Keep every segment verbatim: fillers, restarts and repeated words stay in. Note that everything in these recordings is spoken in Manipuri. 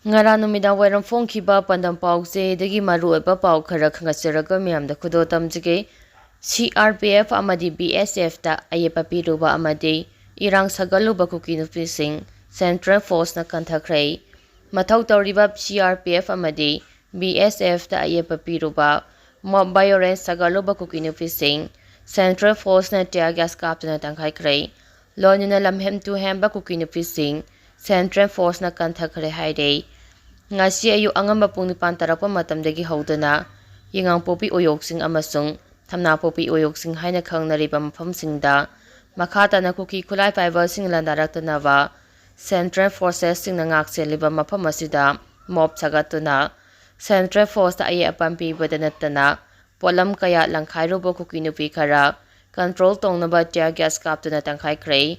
ꯉꯔꯥꯡ ꯅꯨꯃꯤꯗꯥꯡ ꯋꯥꯏꯔꯝ ꯐꯣꯡꯈꯤꯕ ꯄꯥꯟꯗꯝ ꯄꯥꯎꯆꯦꯗꯒꯤ ꯃꯔꯨꯑꯣꯏꯕ ꯄꯥꯎ ꯈꯔ ꯈꯪꯒꯠꯆꯔꯒ ꯃꯤꯌꯥꯝꯗ ꯈꯨꯗꯣꯜ ꯇꯝꯖꯒꯦ꯫ ꯁꯤ ꯑꯥꯔ ꯄꯤ ꯑꯦꯐ ꯑꯃꯗꯤ ꯕꯤ ꯑꯦꯁ ꯑꯦꯐꯇ ꯑꯌꯦꯠꯄ ꯄꯤꯔꯨꯕ ꯑꯃꯗꯤ ꯏꯔꯥꯡ ꯁꯥꯒꯠꯂꯨꯕ ꯀꯨꯀꯤ ꯅꯨꯄꯤꯁꯤꯡ ꯁꯦꯟꯇ꯭ꯔꯦꯜ ꯐꯣꯔꯁꯅ ꯀꯟꯊꯈ꯭ꯔꯦ꯫ ꯃꯊꯧ ꯇꯧꯔꯤꯕ ꯁꯤ ꯑꯥꯔ ꯄꯤ ꯑꯦꯐ ꯑꯃꯗꯤ ꯕꯤ ꯑꯦꯁ ꯑꯦꯐꯇ ꯑꯌꯦꯠꯄ ꯄꯤꯔꯨꯕ ꯃꯣꯕ ꯚꯥꯏꯑꯣꯂꯦꯟꯁ ꯁꯥꯒꯠꯂꯨꯕ ꯀꯨꯀꯤ ꯅꯨꯄꯤꯁꯤꯡ ꯁꯦꯟꯇ꯭ꯔꯦꯜ ꯐꯣꯔꯁꯅ ꯇꯤꯌꯥꯔ ꯒ꯭ꯌꯥꯁ ꯀꯥꯞꯇꯨꯅ ꯇꯪꯈꯥꯏꯈ꯭ꯔꯦ꯫ ꯂꯣꯏꯅꯅ ꯂꯝꯍꯦꯟ ꯇꯨꯍꯦꯟꯕ ꯀꯨꯀꯤ ꯅꯨꯄꯤꯁꯤꯡ ꯁꯦꯟꯇ꯭ꯔꯦꯜ ꯐꯣꯔꯁꯅ ꯀꯟꯊꯈ꯭ꯔꯦ ꯍꯥꯏꯔꯦ꯫ ꯉꯁꯤ ꯑꯌꯨꯛ ꯑꯉꯟꯕ ꯄꯨꯡ ꯅꯤꯄꯥꯟ ꯇꯥꯔꯛꯄ ꯃꯇꯝꯗꯒꯤ ꯍꯧꯗꯨꯅ ꯌꯦꯉꯥꯡꯄꯣꯛꯄꯤ ꯑꯣꯌꯣꯛꯁꯤꯡ ꯑꯃꯁꯨꯡ ꯊꯝꯅꯥꯄꯣꯛꯄꯤ ꯑꯣꯌꯣꯛꯁꯤꯡ ꯍꯥꯏꯅ ꯈꯪꯅꯔꯤꯕ ꯃꯐꯝꯁꯤꯡꯗ ꯃꯈꯥ ꯇꯥꯅ ꯀꯨꯀꯤ ꯈꯨꯠꯂꯥꯏ ꯄꯥꯏꯕꯁꯤꯡ ꯂꯥꯟꯗꯥꯔꯛꯇꯅꯕ ꯁꯦꯟꯇ꯭ꯔꯦꯜ ꯐꯣꯔꯁꯦꯁꯁꯤꯡꯅ ꯉꯥꯛ ꯁꯦꯜꯂꯤꯕ ꯃꯐꯝ ꯑꯁꯤꯗ ꯃꯣꯞ ꯁꯥꯒꯠꯇꯨꯅ ꯁꯦꯟꯇ꯭ꯔꯦꯜ ꯐꯣꯔꯁꯇ ꯑꯌꯦꯠ ꯑꯄꯟ ꯄꯤꯕꯗ ꯅꯠꯇꯅ ꯄꯣꯠꯂꯝ ꯀꯌꯥ ꯂꯪꯈꯥꯏꯔꯨꯕ ꯀꯨꯀꯤ ꯅꯨꯄꯤ ꯈꯔ ꯀꯟꯇ꯭ꯔꯣꯜ ꯇꯧꯅꯕ ꯇꯤꯌꯥꯔ ꯒ꯭ꯌꯥꯁ ꯀꯥꯞꯇꯨꯅ ꯇꯪꯈꯥꯏꯈ꯭ꯔꯦ꯫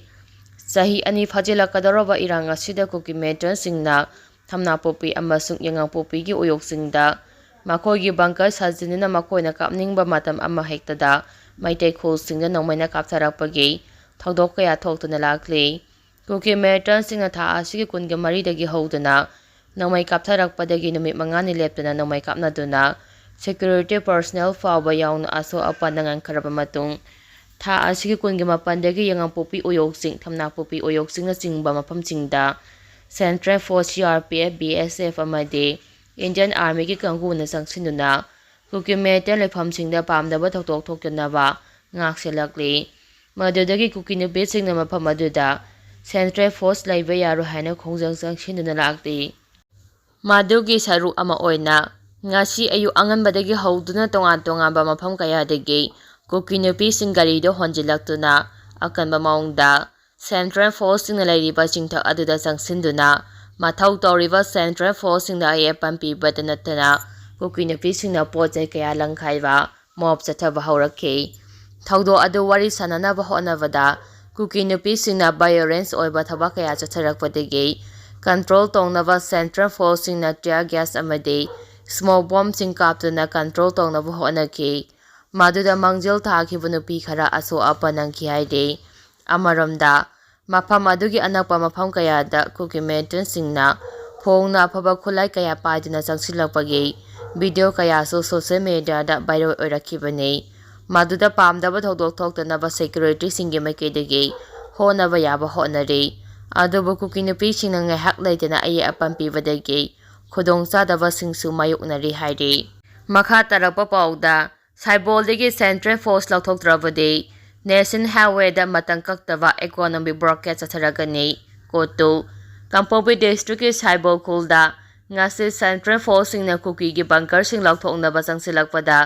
ꯆꯍꯤ ꯑꯅꯤ ꯐꯥꯖꯤꯜꯂꯛꯀꯗꯧꯔꯕ ꯏꯔꯥꯡ ꯑꯁꯤꯗ ꯀꯨꯀꯤ ꯃꯤꯂꯤꯇꯦꯟꯠꯁꯤꯡꯅ ꯊꯝꯅꯥꯄꯣꯛꯄꯤ ꯑꯃꯁꯨꯡ ꯌꯦꯉꯥꯡꯄꯣꯛꯄꯤꯒꯤ ꯎꯌꯣꯛꯁꯤꯡꯗ ꯃꯈꯣꯏꯒꯤ ꯕꯪꯀꯔ ꯁꯥꯖꯤꯟꯗꯨꯅ ꯃꯈꯣꯏꯅ ꯀꯥꯞꯅꯤꯡꯕ ꯃꯇꯝ ꯑꯃꯍꯦꯛꯇꯗ ꯃꯩꯇꯩ ꯈꯨꯜꯁꯤꯡꯗ ꯅꯣꯡꯃꯩꯅ ꯀꯥꯞꯊꯔꯛꯄꯒꯤ ꯊꯧꯗꯣꯛ ꯀꯌꯥ ꯊꯣꯛꯇꯨꯅ ꯂꯥꯛꯂꯤ꯫ ꯀꯨꯀꯤ ꯃꯤꯂꯤꯇꯦꯟꯠꯁꯤꯡꯅ ꯊꯥ ꯑꯁꯤꯒꯤ ꯀꯨꯟꯒ ꯃꯔꯤꯗꯒꯤ ꯍꯧꯗꯨꯅ ꯅꯣꯡꯃꯩ ꯀꯥꯞꯊꯔꯛꯄꯗꯒꯤ ꯅꯨꯃꯤꯠ ꯃꯉꯥꯅꯤ ꯂꯦꯞꯇꯅ ꯅꯣꯡꯃꯩ ꯀꯥꯞꯅꯗꯨꯅ ꯁꯦꯀ꯭ꯌꯨꯔꯤꯇꯤ ꯄꯔꯁꯅꯦꯜ ꯐꯥꯎꯕ ꯌꯥꯎꯅ ꯑꯁꯣꯛ ꯑꯄꯟ ꯅꯪꯍꯟꯈ꯭ꯔꯕ ꯃꯇꯨꯡ, ꯊꯥ ꯑꯁꯤꯒꯤ ꯀꯨꯟꯒꯤ ꯃꯥꯄꯟꯗꯒꯤ ꯌꯦꯉꯥꯡꯄꯣꯛꯄꯤ ꯎꯌꯣꯛꯁꯤꯡ, ꯊꯝꯅꯥꯄꯣꯛꯄꯤ ꯎꯌꯣꯛꯁꯤꯡꯅꯆꯤꯡꯕ ꯃꯐꯝꯁꯤꯡꯗ central force, C R P F, B S F ꯑꯃꯗꯤ ꯏꯟꯗꯤꯌꯟ ꯑꯥꯔꯃꯤꯒꯤ ꯀꯥꯡꯕꯨꯅ ꯆꯪꯁꯤꯟꯗꯨꯅ ꯀꯨꯀꯤ ꯃꯤꯂꯤꯇꯦꯟꯠ ꯂꯩꯐꯝꯁꯤꯡꯗ ꯄꯥꯝꯗꯕ ꯊꯧꯗꯣꯛ ꯊꯣꯛꯇꯅꯕ ꯉꯥꯛꯁꯦꯜꯂꯛꯂꯤ꯫ ꯃꯗꯨꯗꯒꯤ ꯀꯨꯀꯤ ꯅꯨꯄꯤꯁꯤꯡꯅ ꯃꯐꯝ ꯑꯗꯨꯗ ꯁꯦꯟꯇ꯭ꯔꯦꯜ ꯐꯣꯔꯁ ꯂꯩꯕ ꯌꯥꯔꯣꯏ ꯍꯥꯏꯅ ꯈꯣꯡꯖꯪ ꯆꯪꯁꯤꯟꯗꯨꯅ ꯂꯥꯛꯂꯤ꯫ ꯃꯗꯨꯒꯤ ꯁꯔꯨꯛ ꯑꯃ ꯑꯣꯏꯅ ꯉꯁꯤ ꯑꯌꯨꯛ ꯑꯉꯟꯕꯗꯒꯤ ꯍꯧꯗꯨꯅ ꯇꯣꯉꯥꯟ ꯇꯣꯉꯥꯟꯕ ꯃꯐꯝ ꯀꯌꯥꯗꯒꯤ ꯀꯨꯀꯤ ꯅꯨꯄꯤꯁꯤꯡ ꯒꯥꯔꯤꯗ ꯍꯣꯟꯖꯤꯜꯂꯛꯇꯨꯅ ꯑꯀꯟꯕ ꯃꯑꯣꯡꯗ ꯁꯦꯟꯇ꯭ꯔꯦꯜ ꯐꯣꯔꯁꯁꯤꯡꯅ ꯂꯩꯔꯤꯕ ꯆꯤꯡꯊꯛ ꯑꯗꯨꯗ ꯆꯪꯁꯤꯟꯗꯨꯅ ꯃꯊꯧ ꯇꯧꯔꯤꯕ ꯁꯦꯟꯇ꯭ꯔꯦꯜ ꯐꯣꯔꯁꯁꯤꯡꯗ ꯑꯌꯦꯠ ꯑꯄꯟ ꯄꯤꯕꯗ ꯅꯠꯇꯅ ꯀꯨꯀꯤ ꯅꯨꯄꯤꯁꯤꯡꯅ ꯄꯣꯠ ꯆꯩ ꯀꯌꯥ ꯂꯪꯈꯥꯏꯕ ꯃꯣꯞ ꯆꯠꯊꯕ ꯍꯧꯔꯛꯈꯤ꯫ ꯊꯧꯗꯣꯛ ꯑꯗꯨ ꯋꯥꯔꯤ ꯁꯥꯟꯅꯅꯕ ꯍꯣꯠꯅꯕꯗ ꯀꯨꯀꯤ ꯅꯨꯄꯤꯁꯤꯡꯅ ꯚꯥꯏꯑꯣꯂꯦꯟꯁ ꯑꯣꯏꯕ ꯊꯕꯛ ꯀꯌꯥ ꯆꯠꯊꯔꯛꯄꯗꯒꯤ ꯀꯟꯇ꯭ꯔꯣꯜ ꯇꯧꯅꯕ ꯁꯦꯟꯇ꯭ꯔꯦꯜ ꯐꯣꯔꯁꯁꯤꯡꯅ ꯇꯤꯌꯥꯔ ꯒ꯭ꯌꯥꯁ ꯑꯃꯗꯤ ꯁ꯭ꯃꯣꯛ ꯕꯣꯝꯁꯤꯡ ꯀꯥꯞꯇꯨꯅ ꯀꯟꯇ꯭ꯔꯣꯜ ꯇꯧꯅꯕ ꯍꯣꯠꯅꯈꯤ꯫ ꯃꯗꯨꯗ ꯃꯥꯡꯖꯤꯜ ꯊꯥꯈꯤꯕ ꯅꯨꯄꯤ ꯈꯔ ꯑꯁꯣꯛ ꯑꯄꯟ ꯅꯪꯈꯤ ꯍꯥꯏꯔꯤ꯫ ꯑꯃꯔꯣꯝꯗ, ꯃꯐꯝ ꯑꯗꯨꯒꯤ ꯑꯅꯛꯄ ꯃꯐꯝ ꯀꯌꯥꯗ ꯀꯨꯀꯤ ꯃꯤꯂꯤꯇꯦꯟꯠꯁꯤꯡꯅ ꯐꯣꯡꯅ ꯑꯐꯕ ꯈꯨꯠꯂꯥꯏ ꯀꯌꯥ ꯄꯥꯏꯗꯨꯅ ꯆꯪꯁꯤꯜꯂꯛꯄꯒꯤ ꯚꯤꯗꯤꯑꯣ ꯀꯌꯥꯁꯨ ꯁꯣꯁꯤꯌꯦꯜ ꯃꯤꯗꯤꯌꯥꯗ ꯚꯥꯏꯔꯦꯜ ꯑꯣꯏꯔꯛꯈꯤꯕꯅꯤ꯫ ꯃꯗꯨꯗ ꯄꯥꯝꯗꯕ ꯊꯧꯗꯣꯛ ꯊꯣꯛꯇꯅꯕ ꯁꯦꯀ꯭ꯌꯨꯔꯤꯇꯤꯁꯤꯡꯒꯤ ꯃꯥꯏꯀꯩꯗꯒꯤ ꯍꯣꯠꯅꯕ ꯌꯥꯕ ꯍꯣꯠꯅꯔꯤ꯫ ꯑꯗꯨꯕꯨ ꯀꯨꯀꯤ ꯅꯨꯄꯤꯁꯤꯡꯅ ꯉꯥꯏꯍꯥꯛ ꯂꯩꯇꯅ ꯑꯌꯦꯠ ꯑꯄꯟ ꯄꯤꯕꯗꯒꯤ ꯈꯨꯗꯣꯡꯆꯥꯗꯕꯁꯤꯡꯁꯨ ꯃꯥꯌꯣꯛꯅꯔꯤ ꯍꯥꯏꯔꯤ꯫ ꯃꯈꯥ ꯇꯥꯔꯛꯄ ꯄꯥꯎꯗ, ꯁꯥꯏꯕꯣꯜꯗꯒꯤ ꯁꯦꯟꯇ꯭ꯔꯦꯜ ꯐꯣꯔꯁ ꯂꯧꯊꯣꯛꯇ꯭ꯔꯕꯗꯤ ꯅꯦꯁꯅꯦꯜ ꯍꯥꯏꯋꯦꯗ ꯃꯇꯝ ꯀꯛꯇꯕ ꯏꯀꯣꯅꯣꯃꯤꯛ ꯕ꯭ꯂꯣꯀꯦꯗ ꯆꯠꯊꯔꯒꯅꯤ꯫ ꯀꯣꯇꯨ, ꯀꯥꯡꯄꯣꯛꯄꯤ ꯗꯤꯁꯇ꯭ꯔꯤꯛꯀꯤ ꯁꯥꯏꯕꯣꯜ ꯈꯨꯜꯗ ꯉꯁꯤ ꯁꯦꯟꯇ꯭ꯔꯦꯜ ꯐꯣꯔꯁꯁꯤꯡꯅ ꯀꯨꯀꯤꯒꯤ ꯕꯪꯀꯔꯁꯤꯡ ꯂꯧꯊꯣꯛꯅꯕ ꯆꯪꯁꯤꯜꯂꯛꯄꯗ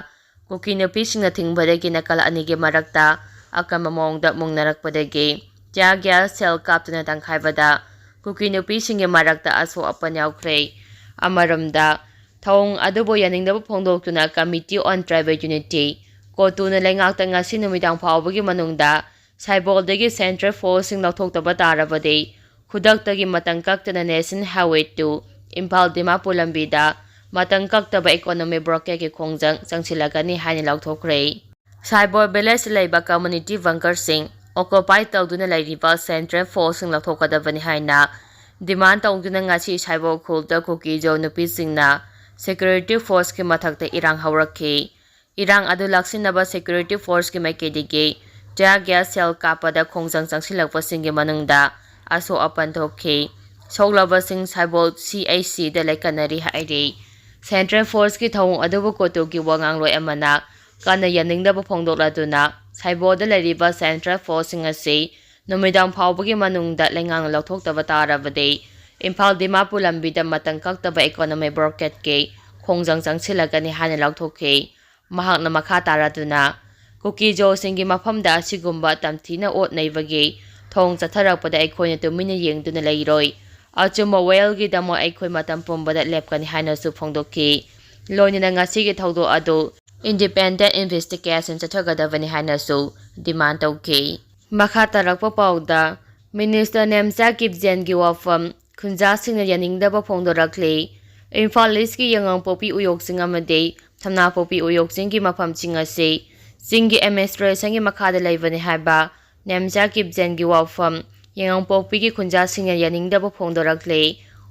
ꯀꯨꯀꯤ ꯅꯨꯄꯤꯁꯤꯡꯅ ꯊꯤꯡꯕꯗꯒꯤ ꯅꯥꯀꯜ ꯑꯅꯤꯒꯤ ꯃꯔꯛꯇ ꯑꯀꯟꯕ ꯃꯑꯣꯡꯗ ꯃꯨꯛꯅꯔꯛꯄꯗꯒꯤ ꯇꯤꯌꯥꯔ ꯒ꯭ꯌꯥꯁ ꯁꯦꯜ ꯀꯥꯞꯇꯨꯅ ꯇꯪꯈꯥꯏꯕꯗ ꯀꯨꯀꯤ ꯅꯨꯄꯤꯁꯤꯡꯒꯤ ꯃꯔꯛꯇ ꯑꯁꯣꯛ ꯑꯄꯟ ꯌꯥꯎꯈ꯭ꯔꯦ꯫ ꯑꯃꯔꯣꯝꯗ, ꯊꯧꯑꯣꯡ ꯑꯗꯨꯕꯨ ꯌꯥꯅꯤꯡꯗꯕ ꯐꯣꯡꯗꯣꯛꯇꯨꯅ Committee on Tribal Unity, ꯀꯣꯇꯨꯅ ꯂꯩꯉꯥꯛꯇ ꯉꯁꯤ ꯅꯨꯃꯤꯗꯥꯡ ꯐꯥꯎꯕꯒꯤ ꯃꯅꯨꯡꯗ ꯁꯥꯏꯕꯣꯜꯗꯒꯤ ꯁꯦꯟꯇ꯭ꯔꯦꯜ ꯐꯣꯔꯁꯁꯤꯡ ꯂꯧꯊꯣꯛꯇꯕ ꯇꯥꯔꯕꯗꯤ ꯈꯨꯗꯛꯇꯒꯤ ꯃꯇꯝ ꯀꯛꯇꯅ national highway two Imphal Dimapur ꯂꯝꯕꯤꯗ ꯃꯇꯝ ꯀꯛꯇꯕ ꯏꯀꯣꯅꯣꯃꯤꯛ ꯕ꯭ꯂꯣꯀꯦꯗꯀꯤ ꯈꯣꯡꯖꯪ ꯆꯪꯁꯤꯜꯂꯛꯀꯅꯤ ꯍꯥꯏꯅ ꯂꯥꯎꯊꯣꯛꯈ꯭ꯔꯦ꯫ ꯁꯥꯏꯕꯣꯜ ꯚꯤꯂꯦꯖꯇ ꯂꯩꯕ ꯀꯝꯃ꯭ꯌꯨꯅꯤꯇꯤ ꯕꯪꯀꯔꯁꯤꯡ ꯑꯣꯀꯨꯄꯥꯏ ꯇꯧꯗꯨꯅ ꯂꯩꯔꯤꯕ ꯁꯦꯟꯇ꯭ꯔꯦꯜ ꯐꯣꯔꯁꯁꯤꯡ ꯂꯧꯊꯣꯛꯀꯗꯕꯅꯤ ꯍꯥꯏꯅ ꯗꯤꯃꯥꯟ ꯇꯧꯗꯨꯅ ꯉꯁꯤ ꯁꯥꯏꯕꯣꯜ ꯈꯨꯜꯗ ꯀꯨꯀꯤ ꯖꯣ ꯅꯨꯄꯤꯁꯤꯡꯅ ꯁꯦꯀ꯭ꯌꯨꯔꯤꯇꯤ ꯐꯣꯔꯁꯀꯤ ꯃꯊꯛꯇ ꯏꯔꯥꯡ ꯍꯧꯔꯛꯈꯤ꯫ ꯏꯔꯥꯡ ꯑꯗꯨ ꯂꯥꯛꯁꯤꯟꯅꯕ ꯁꯦꯀ꯭ꯌꯨꯔꯤꯇꯤ ꯐꯣꯔꯁꯀꯤ ꯃꯥꯏꯀꯩꯗꯒꯤ ꯇꯤꯌꯥꯔ ꯒ꯭ꯌꯥꯁ ꯁꯦꯜ ꯀꯥꯞꯄꯗ ꯈꯣꯡꯖꯪ ꯆꯪꯁꯤꯜꯂꯛꯄꯁꯤꯡꯒꯤ ꯃꯅꯨꯡꯗ ꯑꯁꯣꯛ ꯑꯄꯟ ꯊꯣꯛꯈꯤ꯫ ꯁꯣꯛꯂꯕꯁꯤꯡ ꯁꯥꯏꯕꯣꯜ ꯁꯤ ꯑꯩꯆ ꯁꯤꯗ ꯂꯩꯀꯠꯅꯔꯤ ꯍꯥꯏꯔꯤ꯫ ꯁꯦꯟꯇ꯭ꯔꯦꯜ ꯐꯣꯔꯁꯀꯤ ꯊꯧꯑꯣꯡ ꯑꯗꯨꯕꯨ ꯀꯣꯇꯨꯒꯤ ꯋꯥ ꯉꯥꯡꯂꯣꯏ ꯑꯃꯅ ꯀꯟꯅ ꯌꯥꯅꯤꯡꯗꯕ ꯐꯣꯡꯗꯣꯛꯂꯗꯨꯅ ꯁꯥꯏꯕꯣꯜꯗ ꯂꯩꯔꯤꯕ ꯁꯦꯟꯇ꯭ꯔꯦꯜ ꯐꯣꯔꯁꯁꯤꯡ ꯑꯁꯤ ꯅꯨꯃꯤꯗꯥꯡ ꯐꯥꯎꯕꯒꯤ ꯃꯅꯨꯡꯗ ꯂꯩꯉꯥꯛꯅ ꯂꯧꯊꯣꯛꯇꯕ ꯇꯥꯔꯕꯗꯤ ꯏꯝꯐꯥꯜ ꯗꯤꯃꯥꯄꯨꯔ ꯂꯝꯕꯤꯗ ꯃꯇꯝ ꯀꯛꯇꯕ ꯏꯀꯣꯅꯣꯃꯤꯛ ꯕ꯭ꯂꯣꯀꯦꯗꯀꯤ ꯈꯣꯡꯖꯪ ꯆꯪꯁꯤꯜꯂꯛꯀꯅꯤ ꯍꯥꯏꯅ ꯂꯥꯎꯊꯣꯛꯈꯤ꯫ ꯃꯍꯥꯛꯅ ꯃꯈꯥ ꯇꯥꯔꯗꯨꯅ, ꯀꯨꯀꯤ ꯖꯣꯁꯤꯡꯒꯤ ꯃꯐꯝꯗ ꯑꯁꯤꯒꯨꯝꯕ ꯇꯝꯊꯤꯅ ꯑꯣꯠ ꯅꯩꯕꯒꯤ ꯊꯧꯑꯣꯡ ꯆꯠꯊꯔꯛꯄꯗ ꯑꯩꯈꯣꯏꯅ ꯇꯨꯃꯤꯟꯅ ꯌꯦꯡꯗꯨꯅ ꯂꯩꯔꯣꯏ꯫ ꯑꯆꯨꯝꯕ ꯋꯥꯌꯦꯜꯒꯤꯗꯃꯛ ꯑꯩꯈꯣꯏ ꯃꯇꯝ ꯄꯨꯝꯕꯗ ꯂꯦꯞꯀꯅꯤ ꯍꯥꯏꯅꯁꯨ ꯐꯣꯡꯗꯣꯛꯈꯤ꯫ ꯂꯣꯏꯅꯅ ꯉꯁꯤꯒꯤ ꯊꯧꯗꯣꯛ ꯑꯗꯨ ꯏꯟꯗꯤꯄꯦꯟꯗꯦꯟ ꯏꯟꯚꯦꯁꯇꯤꯒꯦꯁꯟ ꯆꯠꯊꯒꯗꯕꯅꯤ ꯍꯥꯏꯅꯁꯨ ꯗꯤꯃꯥꯟ ꯇꯧꯈꯤ꯫ ꯃꯈꯥ ꯇꯥꯔꯛꯄ ꯄꯥꯎꯗ, ꯃꯤꯅꯤꯁꯇꯔ ꯅꯦꯝꯆꯥ ꯀꯤꯞꯖꯦꯟꯒꯤ ꯋꯥꯐꯝ ꯈꯨꯟꯖꯥꯁꯤꯡꯅ ꯌꯥꯅꯤꯡꯗꯕ ꯐꯣꯡꯗꯣꯔꯛꯂꯤ꯫ ꯏꯝꯐꯥꯜ ꯏꯁꯀꯤ ꯌꯥꯉꯥꯡꯄꯣꯛꯄꯤ ꯎꯌꯣꯛꯆꯤꯡ ꯑꯃꯗꯤ ꯊꯝꯅꯥꯄꯣꯛꯄꯤ ꯎꯌꯣꯛꯆꯤꯡꯒꯤ ꯃꯐꯝꯁꯤꯡ ꯑꯁꯤ ꯆꯤꯡꯒꯤ ꯑꯦꯗꯃꯤꯅꯤꯁꯇ꯭ꯔꯦꯁꯟꯒꯤ ꯃꯈꯥꯗ ꯂꯩꯕꯅꯤ ꯍꯥꯏꯕ ꯅꯦꯝꯆꯥ ꯀꯤꯞꯖꯦꯟꯒꯤ ꯋꯥꯐꯝ ꯌꯥꯉꯥꯡꯄꯣꯛꯄꯤꯒꯤ ꯈꯨꯟꯖꯥꯁꯤꯡꯅ ꯌꯥꯅꯤꯡꯗꯕ ꯐꯣꯡꯗꯣꯔꯛꯂꯤ꯫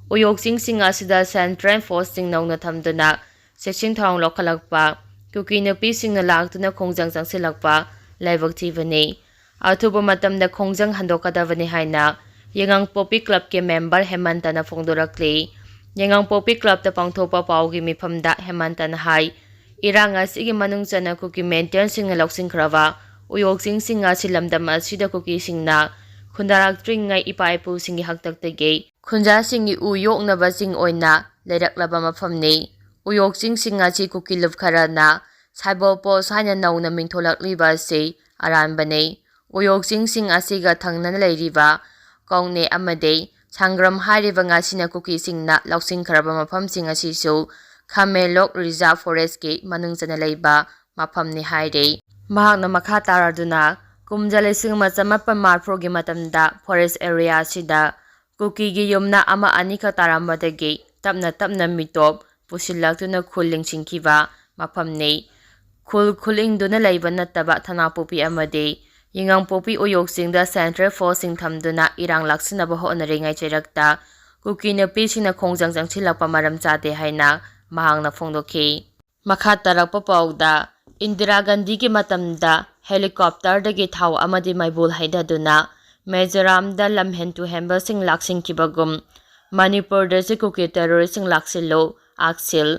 ꯎꯌꯣꯛ ꯆꯤꯡꯁꯤꯡ ꯑꯁꯤꯗ ꯁꯦꯟꯇ꯭ꯔꯦꯜ ꯐꯣꯔꯁꯁꯤꯡ ꯅꯧꯅ ꯊꯝꯗꯨꯅ ꯆꯦꯛꯁꯤꯟ ꯊꯧꯔꯥꯡ ꯂꯧꯈꯠꯂꯛꯄ, ꯀꯨꯀꯤ ꯅꯨꯄꯤꯁꯤꯡꯅ ꯂꯥꯛꯇꯨꯅ ꯈꯣꯡꯖꯪ ꯆꯪꯁꯤꯜꯂꯛꯄ ꯂꯥꯏꯕꯛ ꯊꯤꯕꯅꯤ꯫ ꯑꯊꯨꯕ ꯃꯇꯝꯗ ꯈꯣꯡꯖꯪ ꯍꯟꯗꯣꯛꯀꯗꯕꯅꯤ ꯍꯥꯏꯅ ꯌꯥꯏꯉꯪꯄꯣꯛꯄꯤ ꯀ꯭ꯂꯕꯀꯤ ꯃꯦꯝꯕꯔ ꯍꯦꯃꯟꯇꯅ ꯐꯣꯡꯗꯣꯔꯛꯂꯤ꯫ ꯌꯥꯏꯉꯪꯄꯣꯛꯄꯤ ꯀ꯭ꯂꯕꯇ ꯄꯥꯡꯊꯣꯛꯄ ꯄꯥꯎꯒꯤ ꯃꯤꯐꯝꯗ ꯍꯦꯃꯟꯇꯅ ꯍꯥꯏ, ꯏꯔꯥꯡ ꯑꯁꯤꯒꯤ ꯃꯅꯨꯡ ꯆꯟꯅ ꯀꯨꯀꯤ ꯃꯦꯟꯇꯦꯟꯁꯤꯡꯅ ꯂꯧꯁꯤꯟꯈ꯭ꯔꯕ ꯎꯌꯣꯛ ꯆꯤꯡꯁꯤꯡ ꯑꯁꯤ ꯂꯝꯗꯝ ꯑꯁꯤꯗ ꯀꯨꯀꯤꯁꯤꯡꯅ ꯈꯨꯟꯗꯥꯔꯛꯇ꯭ꯔꯤꯉꯩ ꯏꯄꯥ ꯏꯄꯨꯁꯤꯡꯒꯤ ꯍꯥꯛꯇꯛꯇꯒꯤ ꯈꯨꯟꯖꯥꯁꯤꯡꯒꯤ ꯎ ꯌꯣꯛꯅꯕ ꯆꯤꯡ ꯑꯣꯏꯅ ꯂꯩꯔꯛꯂꯕ ꯃꯐꯝꯅꯤ꯫ ꯎꯌꯣꯛ ꯆꯤꯡꯁꯤꯡ ꯑꯁꯤ ꯀꯨꯀꯤ ꯂꯨꯞ ꯈꯔꯅ ꯁꯥꯏꯕꯣꯜ ꯄꯣꯁ ꯍꯥꯏꯅ ꯅꯧꯅ ꯃꯤꯡꯊꯣꯜꯂꯛꯂꯤꯕ ꯑꯁꯤ ꯑꯔꯥꯟꯕꯅꯤ꯫ ꯎꯌꯣꯛ ꯆꯤꯡꯁꯤꯡ ꯑꯁꯤꯒ ꯊꯪꯅꯅ ꯂꯩꯔꯤꯕ ꯀꯧꯅꯦ ꯑꯃꯗꯤ ꯁꯪꯒ꯭ꯔꯝ ꯍꯥꯏꯔꯤꯕ ꯉꯥꯁꯤꯅ ꯀꯨꯀꯤꯁꯤꯡꯅ ꯂꯧꯁꯤꯟꯈ꯭ꯔꯕ ꯃꯐꯝꯁꯤꯡ ꯑꯁꯤꯁꯨ ꯈꯥꯃꯦꯟꯂꯣꯛ ꯔꯤꯖꯥꯔꯚ ꯐꯣꯔꯦꯁ꯭ꯠꯀꯤ ꯃꯅꯨꯡ ꯆꯟꯅ ꯂꯩꯕ ꯃꯐꯝꯅꯤ ꯍꯥꯏꯔꯤ꯫ ꯃꯍꯥꯛꯅ ꯃꯈꯥ ꯇꯥꯔꯗꯨꯅ, ꯀꯨꯝꯖꯥ ꯂꯤꯁꯤꯡ ꯑꯃ ꯆꯃꯥꯄꯟ ꯃꯔꯤꯐꯨꯒꯤ ꯃꯇꯝꯗ ꯐꯣꯔꯦꯁ꯭ꯠ ꯑꯦꯔꯤꯌꯥ ꯑꯁꯤꯗ ꯀꯨꯀꯤꯒꯤ ꯌꯨꯝꯅꯥꯛ ꯑꯃ ꯑꯅꯤꯈꯛ ꯇꯥꯔꯝꯕꯗꯒꯤ ꯇꯞꯅ ꯇꯞꯅ ꯃꯤꯇꯣꯞ ꯄꯨꯁꯤꯜꯂꯛꯇꯨꯅ ꯈꯨꯜ ꯂꯤꯡꯁꯤꯟꯈꯤꯕ ꯃꯐꯝꯅꯤ꯫ ꯈꯨꯜ ꯈꯨꯜꯂꯤꯡꯗꯨꯅ ꯂꯩꯕ ꯅꯠꯇꯕ ꯊꯅꯥꯄꯣꯛꯄꯤ ꯑꯃꯗꯤ ꯌꯥꯏꯉꯪꯄꯣꯛꯄꯤ ꯎꯌꯣꯛꯁꯤꯡꯗ ꯁꯦꯟꯇ꯭ꯔꯦꯜ ꯐꯣꯔꯁꯁꯤꯡ ꯊꯝꯗꯨꯅ ꯏꯔꯥꯡ ꯂꯥꯛꯁꯤꯟꯅꯕ ꯍꯣꯠꯅꯔꯤꯉꯩ ꯆꯩꯔꯛꯇ ꯀꯨꯀꯤ ꯅꯨꯄꯤꯁꯤꯡꯅ ꯈꯣꯡꯖꯪ ꯆꯪꯁꯤꯜꯂꯛꯄ ꯃꯔꯝ ꯆꯥꯗꯦ ꯍꯥꯏꯅ ꯃꯍꯥꯛꯅ ꯐꯣꯡꯗꯣꯛꯈꯤ꯫ ꯃꯈꯥ ꯇꯥꯔꯛꯄ ꯄꯥꯎꯗ, ꯏꯟꯗꯤꯔꯥ ꯒꯥꯟꯙꯤꯒꯤ ꯃꯇꯝꯗ ꯍꯦꯂꯤꯀꯣꯞꯇꯔꯗꯒꯤ ꯊꯥꯎ ꯑꯃꯗꯤ ꯃꯩꯕꯨꯜ ꯍꯩꯊꯗꯨꯅ ꯃꯤꯖꯣꯔꯥꯝꯗ ꯂꯝꯍꯦꯟ ꯇꯨꯍꯦꯟꯕꯁꯤꯡ ꯂꯥꯛꯁꯤꯟꯈꯤꯕꯒꯨꯝ, ꯃꯅꯤꯄꯨꯔꯗꯁꯨ ꯀꯨꯀꯤ ꯇꯦꯔꯣꯔꯤꯁꯁꯤꯡ ꯂꯥꯛꯁꯤꯜꯂꯨ ꯑꯥꯛꯁꯤꯜ꯫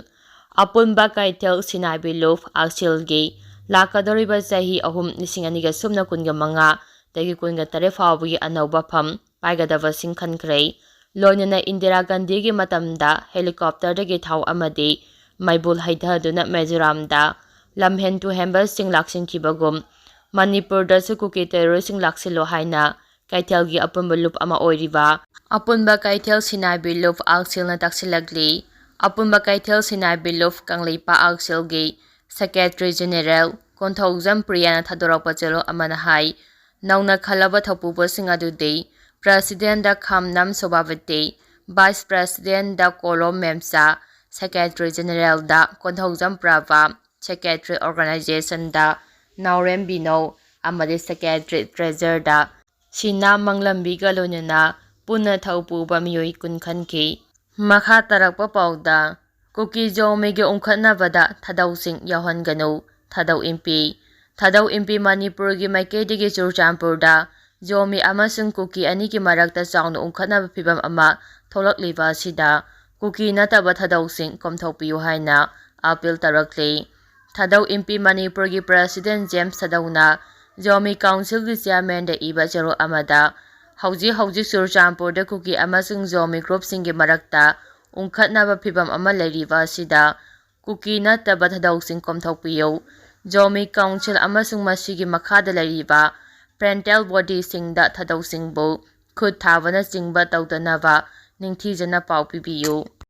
ꯑꯄꯨꯟꯕ ꯀꯩꯊꯦꯜ ꯁꯤꯅꯥꯏ ꯕꯤꯂꯨꯞ ꯑꯥꯛꯁꯤꯜꯒꯤ ꯂꯥꯛꯀꯗꯧꯔꯤꯕ ꯆꯍꯤ ꯑꯍꯨꯝ, ꯂꯤꯁꯤꯡ ꯑꯅꯤꯒ ꯁꯨꯞꯅ ꯀꯨꯟꯒ ꯃꯉꯥꯗꯒꯤ ꯀꯨꯟꯒ ꯇꯔꯦꯠ ꯐꯥꯎꯕꯒꯤ ꯑꯅꯧꯕ ꯐꯝ ꯄꯥꯏꯒꯗꯕꯁꯤꯡ ꯈꯟꯈ꯭ꯔꯦ꯫ ꯂꯣꯏꯅꯅ ꯏꯟꯗꯤꯔꯥ ꯒꯥꯟꯙꯤꯒꯤ ꯃꯇꯝꯗ ꯍꯦꯂꯤꯀꯣꯞꯇꯔꯗꯒꯤ ꯊꯥꯎ ꯑꯃꯗꯤ ꯃꯩꯕꯨꯜ ꯍꯩꯊꯗꯨꯅ ꯃꯤꯖꯣꯔꯥꯝꯗ ꯂꯝꯍꯦꯟ ꯇꯨꯍꯦꯟꯕꯁꯤꯡ ꯂꯥꯛꯁꯤꯟꯈꯤꯕꯒꯨꯝ, ꯃꯅꯤꯄꯨꯔꯗꯁꯨ ꯀꯨꯀꯤ ꯇꯦꯔꯣꯔꯤꯁꯁꯤꯡ ꯂꯥꯛꯁꯤꯜꯂꯨ ꯍꯥꯏꯅ ꯀꯩꯊꯦꯜꯒꯤ ꯑꯄꯨꯟꯕ ꯂꯨꯞ ꯑꯃ ꯑꯣꯏꯔꯤꯕ ꯑꯄꯨꯟꯕ ꯀꯩꯊꯦꯜ ꯁꯤꯅꯥꯏ ꯕꯤꯂꯨꯞ ꯑꯥꯛꯁꯤꯜꯅ ꯇꯥꯛꯁꯤꯜꯂꯛꯂꯤ꯫ ꯑꯄꯨꯟꯕ ꯀꯩꯊꯦꯜ Sinai ꯕꯤꯂꯨꯞ Kangleipak ꯑꯥꯛꯁꯤꯜꯒꯤ secretary general Konthoujam ꯄ꯭ꯔꯤꯌꯥꯅ ꯊꯥꯗꯣꯔꯛꯄ ꯆꯦꯔꯣꯜ ꯑꯃꯅ ꯍꯥꯏ, ꯅꯧꯅ ꯈꯜꯂꯕ ꯊꯧꯄꯨꯕꯁꯤꯡ ꯑꯗꯨꯗꯤ ꯄ꯭ꯔꯁꯤꯗꯦꯟꯗ ꯈꯥꯝꯅꯝ ꯁꯣꯚꯥꯕꯇꯤ, ꯚꯥꯏꯁ ꯄ꯭ꯔꯁꯤꯗꯦꯟꯗ ꯀꯣꯂꯣꯝ ꯃꯦꯝꯆꯥ, ꯁꯦꯀ꯭ꯔꯦꯇꯔꯤ ꯖꯦꯅꯦꯔꯦꯜꯗ ꯀꯣꯟꯊꯧꯖꯝ ꯄ꯭ꯔꯚꯥ, ꯁꯦꯀ꯭ꯔꯦꯇꯔꯤ ꯑꯣꯔꯒꯅꯥꯏꯖꯦꯁꯟꯗ ꯅꯥꯎꯔꯦꯝ ꯕꯤꯅꯧ ꯑꯃꯗꯤ ꯁꯦꯀ꯭ꯔꯦꯇꯔꯤ ꯇ꯭ꯔꯦꯖꯔꯗ ꯁꯤꯅꯥ ꯃꯪꯂꯝꯕꯤꯒ ꯂꯣꯏꯅꯅ ꯄꯨꯟꯅ ꯊꯧ ꯄꯨꯕ ꯃꯤꯑꯣꯏ ꯀꯨꯟ ꯈꯟꯈꯤ꯫ ꯃꯈꯥ ꯇꯥꯔꯛꯄ ꯄꯥꯎꯗ, ꯀꯨꯀꯤ ꯖꯣꯃꯤꯒꯤ ꯎꯪꯈꯠꯅꯕꯗ ꯊꯥꯗꯧꯁꯤꯡ ꯌꯥꯎꯍꯟꯒꯅꯨ, ꯊꯥꯗꯧ ꯏꯝꯄꯤ꯫ ꯊꯥꯗꯧ ꯏꯝꯄꯤ ꯃꯅꯤꯄꯨꯔꯒꯤ ꯃꯥꯏꯀꯩꯗꯒꯤ ꯆꯨꯔꯆꯥꯟꯄꯨꯔꯗ ꯖꯣꯃꯤ ꯑꯃꯁꯨꯡ ꯀꯨꯀꯤ ꯑꯅꯤꯒꯤ ꯃꯔꯛꯇ ꯆꯥꯎꯅ ꯎꯪꯈꯠꯅꯕ ꯐꯤꯚꯝ ꯑꯃ ꯊꯣꯛꯂꯛꯂꯤꯕ ꯑꯁꯤꯗ ꯀꯨꯀꯤ ꯅꯠꯇꯕ ꯊꯥꯗꯧꯁꯤꯡ ꯀꯣꯝꯊꯣꯛꯄꯤꯌꯨ ꯍꯥꯏꯅ ꯑꯥꯄꯤꯜ ꯇꯧꯔꯛꯂꯤ꯫ ꯊꯥꯗꯧ ꯏꯝꯄꯤ ꯃꯅꯤꯄꯨꯔꯒꯤ ꯄ꯭ꯔꯦꯁꯤꯗꯦꯟ ꯖꯦꯝꯁ ꯊꯥꯗꯧꯅ ꯖꯣꯃꯤ ꯀꯥꯎꯟꯁꯤꯜꯒꯤ ꯆꯤꯌꯔꯃꯦꯟꯗ ꯏꯕ ꯆꯦꯔꯣꯜ ꯑꯃꯗ, ꯍꯧꯖꯤꯛ ꯍꯧꯖꯤꯛ ꯆꯨꯔꯆꯥꯟꯄꯨꯔꯗ ꯀꯨꯀꯤ ꯑꯃꯁꯨꯡ ꯖꯣꯃꯤ ꯒ꯭ꯔꯨꯞꯁꯤꯡꯒꯤ ꯃꯔꯛꯇ ꯎꯪꯈꯠꯅꯕ ꯐꯤꯚꯝ ꯑꯃ ꯂꯩꯔꯤꯕ ꯑꯁꯤꯗ ꯀꯨꯀꯤ ꯅꯠꯇꯕ ꯊꯥꯗꯧꯁꯤꯡ ꯀꯣꯝꯊꯣꯛꯄꯤꯌꯨ꯫ ꯖꯣꯃꯤ ꯀꯥꯎꯟꯁꯤꯜ ꯑꯃꯁꯨꯡ ꯃꯁꯤꯒꯤ ꯃꯈꯥꯗ ꯂꯩꯔꯤꯕ ꯄꯦꯔꯦꯟꯇꯦꯜ ꯕꯣꯗꯤꯁꯤꯡꯗ ꯊꯥꯗꯧꯁꯤꯡꯕꯨ ꯈꯨꯠ ꯊꯥꯕꯅꯆꯤꯡꯕ ꯇꯧꯗꯅꯕ ꯅꯤꯡꯊꯤꯖꯅ ꯄꯥꯎ ꯄꯤꯕꯤꯌꯨ꯫